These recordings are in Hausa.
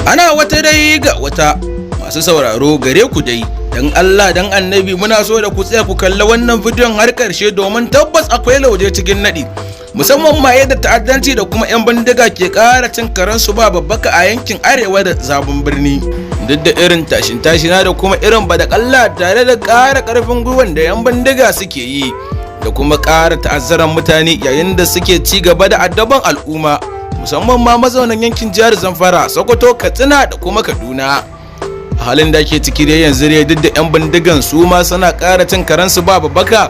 Ana wata dai ga wata. Masu sauraro, gare ku dai, dan Allah dan Annabi, muna so da ku tsaya ku kalla wannan bidiyon har karshe, domin tabbas akwai lauje cikin nadi, musamman ma yadda ta'addanci da kuma 'yan bindiga ke ƙara cin karensu ba babbaka a yankin arewa da Sabon Birni, duk da irin tashin tashina da kuma irin badakalla tare da ƙara ƙarfin gwiwan da 'yan bindiga suke yi da kuma ƙara ta'azzaran mutane yayin da suke ci gaba da addaban al'umma, musamman ma mazaunan yankin jihar Zamfara, Sokoto, Katsina da kuma Kaduna. A halin da ake ciki dai yanzu dai, duk da 'yan bindigan su ma suna ƙara cin karensu ba babbaka,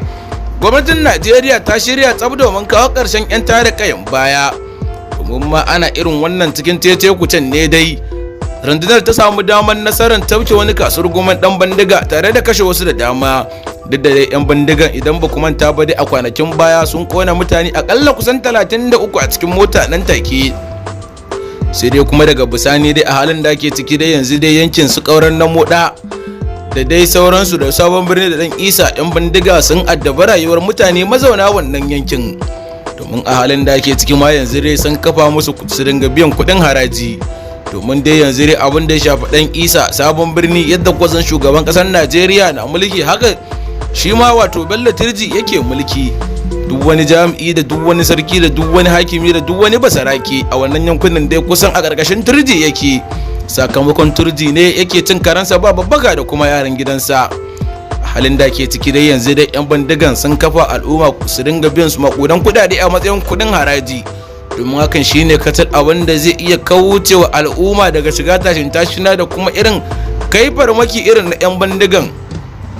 gwamnatin Najeriya ta shirya tsab domin kawo ƙarshen 'yan tada kayan baya. Domin ma ana irin wannan cikin cece kucen ne dai, rundunar ta samu damar nasarar tauke wani kasurguman dan bindiga tare da kashe wasu da dama. Duk da dai 'yan bindigan, idan ba ku manta ba dai, a kwanakin baya sun kona mutane akalla kusan 33 a cikin mota nan take. Sai dai kuma daga bisani dai, a halin da ake ciki dai yanzu dai, yankin su Kauran Namoda da dai sauransu da Sabon Birni da Dan Isa, 'yan bindiga sun addaba rayuwar mutane mazauna wannan yankin, domin a halin da ake ciki ma yanzu dai sun kafa musu su dinga biyan kuɗin haraji. Domin dai yanzu dai abin da ya shafi Dan Isa, Sabon Birni, yadda kwazon shugaban ƙasar Najeriya na mulki, haka shi ma wato Bello Turji yake mulki. Duk wani jami'i da duk wani sarki da duk wani hakimi da duk wani basarake a wannan yankunan dai kusan a ƙarƙashin Turji yake. Sakamakon Turji ne yake cin karansa ba babbaka da kuma yaran gidansa. A halin da ke ciki dai yanzu dai, yan bindigan sun kafa al'umma su dinga biyan su makudan kudade a matsayin kudin haraji, domin hakan shine kacal abin da zai iya kaucewa al'umma daga shiga tashin tashina da kuma irin kai farmaki irin na yan bindigan.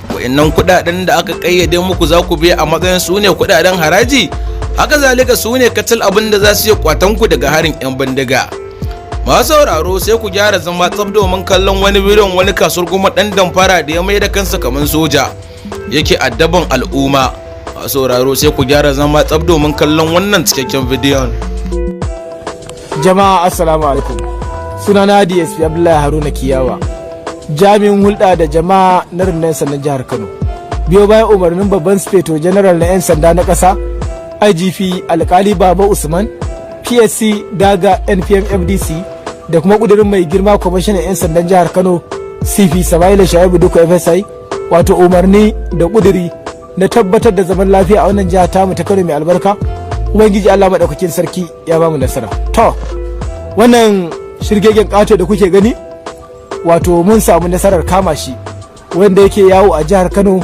Wa'annan kudaden da aka kayyade muku za ku biya a matsayin su ne kudaden haraji, haka zalika su ne kacal abin da za su iya kwatan ku daga harin yan bindiga. Masu sauraro, sai ku gyara zama tsaf domin kallon wani bidiyon wani kasurgumin dan damfara da ya mai da kansa kamar soja yake addaban al'umma. Masu sauraro, sai ku gyara zama tsaf domin kallon wannan cikakken bidiyon. Jama'a, assalamu alaikum. Sunana DSP Abdullahi Haruna Kiyawa, jami'in hulɗa da jama'a na Rundunar Sandan Jihar Kano. Biyo bayan umarnin babban Sufeto General na 'yan sanda na ƙasa, IGP Alkali Baba Usman, PSC daga NPM FDC, da kuma ƙudurin mai girma kwamishinan 'yan sandan Jihar Kano, CP Samaila Shaibu Dikko FSI, wato umarni da ƙuduri na tabbatar da zaman lafiya a wannan jiha tamu ta Kano mai albarka, Ubangiji Allah maɗaukakin sarki ya bamu nasara. To, wannan shirgegen ƙato da kuke gani, wato mun samu nasarar kama shi, wanda yake yawo a jihar Kano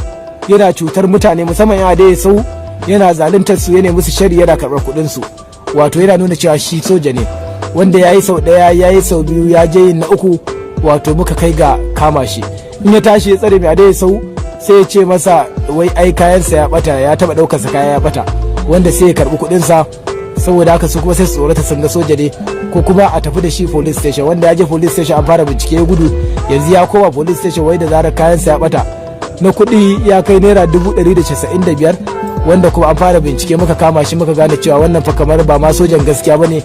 yana cutar mutane, musamman yan adaidaita sahu, yana zaluntar su, yana musu shari, yana karɓar kuɗin su, wato yana nuna cewa shi soja ne, wanda ya yi sau ɗaya, ya yi sau biyu, ya je yin na uku, wato muka kai ga kama shi. In ya tashi ya tsare mai adaidaita sahu, sai ya ce masa wai ai kayansa ya bata, ya taba ɗaukarsa kaya ya bata, wanda sai ya karɓi kuɗinsa. Saboda haka su kuma sai su tsorata, sun ga soja ne, ko kuma a tafi da shi police station, wanda ya je police station an fara bincike, ya gudu, yanzu ya koma police station, wai da zarar kayansa ya bata na kuɗi ya kai ₦195,000, wanda kuma an fara bincike muka kama shi, muka gane cewa wannan fa kamar ba ma sojan gaskiya bane,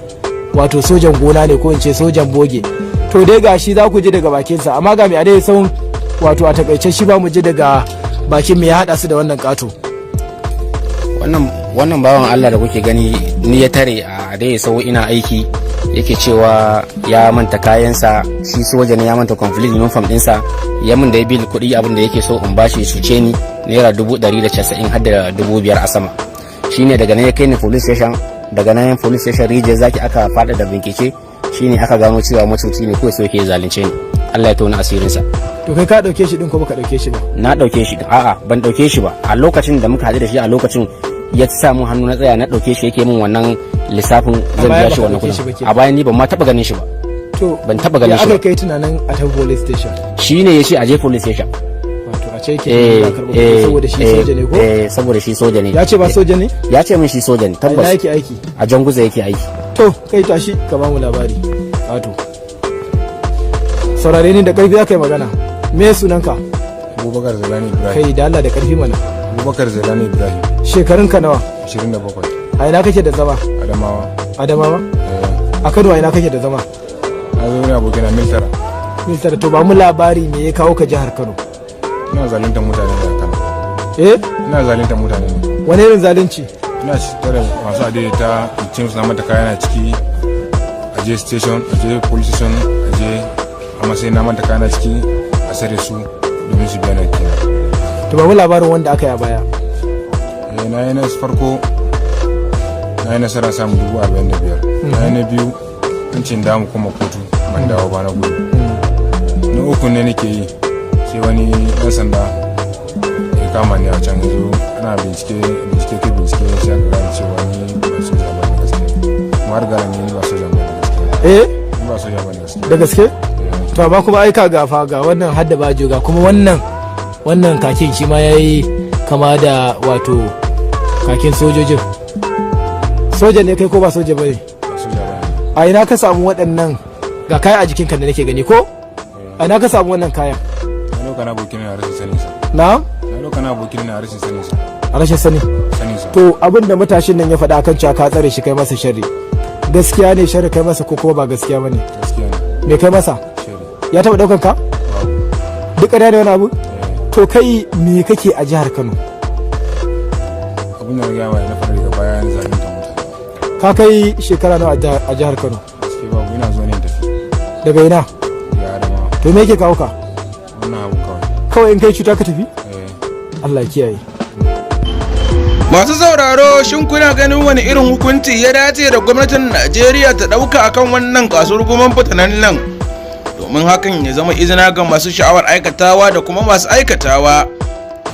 wato sojan gona ne, ko in ce sojan boge. To dai gashi za ku ji daga bakinsa, amma ga mai adaidaita sahun, wato a takaice shi ba mu ji daga bakin me ya haɗa su da wannan ƙato. Wannan bawan Allah da kuke gani, ni ya tare a dai sau ina aiki, yake cewa ya manta kayansa, shi soja ne, ya manta complete uniform ɗinsa. Ya min da ya bil kuɗi abin da yake so in bashi cuce ni ₦190,000 har da 5,000 a sama. Shine daga nan ya kai ni police station. Daga nan police station Rijiyar Zaki aka faɗa da bincike, shine aka gano cewa macuci ne, kawai so yake zalunce ni. Allah ya tona asirinsa. To, kai ka ɗauke shi ɗin ko baka ɗauke shi ba? Na ɗauke shi. A'a, ban ɗauke shi ba. A lokacin da muka haɗu da shi, a lokacin ya sa mun hannu na tsaya na ɗauke shi, yake min wannan lissafin zan baya biya shi baka wannan ɗauke shi ba kuɗin. kenan? A bayan ni ban ma taɓa ganin shi ba. To, Ban taɓa ganin ya shi aka ba. kai tunanin a tafi police station? Shi ne ya ce a je police station. Wato a ce ke Eh. ya karɓi kuɗi Eh. saboda shi Eh, soja ne ko? Eh, saboda shi soja ne. Ya ce ba soja ne? Ya ce min shi soja ne. A ina Tabbas. yake aiki? A Janguza yake aiki. To, kai tashi ka ba mu labari. Wato saurare ni, da ƙarfi za ka yi magana. Me sunanka? Abubakar Zelani Ibrahim. Kai da Allah, da ƙarfi mana. Abubakar Zelani Ibrahim. Shekarunka nawa? 27. A ina kake da zama? Adamawa. Adamawa? Eh. A Kano a ina kake da zama? Na zo ne abokina Miltara. Mister, to ba mu labari, me ya kawo ka jihar Kano? Ina zaluntar mutane ne a Kano. Eh? Ina zaluntar mutane ne. Wani irin zalunci? Ina tare masu adaidaita in ce musu na mata kaya na ciki, a je station, a je police station, a je Amma sai na manta kana ciki a sare su domin su biya na kenan. To, babu labarin wanda aka yi a baya? Eh, na yi na farko, na yi nasara samun 45,000. Na yi na biyu, an ce damu kuma kotu, ban dawo ba, na gudu. Na uku ne nake yi, sai wani ɗan sanda ya kama ni a can. Yanzu ana bincike, bincike kai bincike, sai aka gane cewa ni ba soja ba ne gaskiya. Kuma har gara ni ba soja ba ne gaskiya. Eh? Ni ba soja ba ne gaskiya. Da gaske? Eh. To, amma kuma aika gafa ga wannan hadda bajo, ga kuma wannan kakin shi ma yayi kama da wato kakin sojojin. Soja ne kai ko ba soja bane? Ba soja ba ne. A ina ka samu waɗannan ga kaya a jikinka da nake gani? Ko a ina ka samu wannan kayan? Na ɗauka na abokin na rashin sanin sa. Na? Na ɗauka na abokin na rashin sanin sa. A rashin sani? Sanin sa. To, abin da matashin nan ya faɗa akan cewa ka tsare shi kai masa sharri, gaskiya ne sharri kai masa ko kuma ba gaskiya bane? Gaskiya ne. Me kai masa? Sharri. Ya taɓa ɗaukan ka? Babu. Duk ƙarya ne wani abu? Eh. To, kai me kake a jihar Kano? Abin da na gaya mai na fara daga baya na zalunta mutane. Ka kai shekara nawa a jihar Kano? Gaskiya babu, ina zuwa ne in tafi. Daga ina? Ya Adamawa. To, me yake kawo ka? Wannan abun kawai. Kawai in kai cuta ka tafi? Eh. Allah ya kiyaye. Masu sauraro, shin kuna ganin wani irin hukunci ya dace da gwamnatin Najeriya ta ɗauka akan wannan kasuwar guman fitanan nan? Domin hakan ya zama izina ga masu sha'awar aikatawa da kuma masu aikatawa.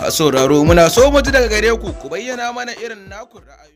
Masu sauraro, muna so mu ji daga gare ku, ku bayyana mana irin naku ra'ayi.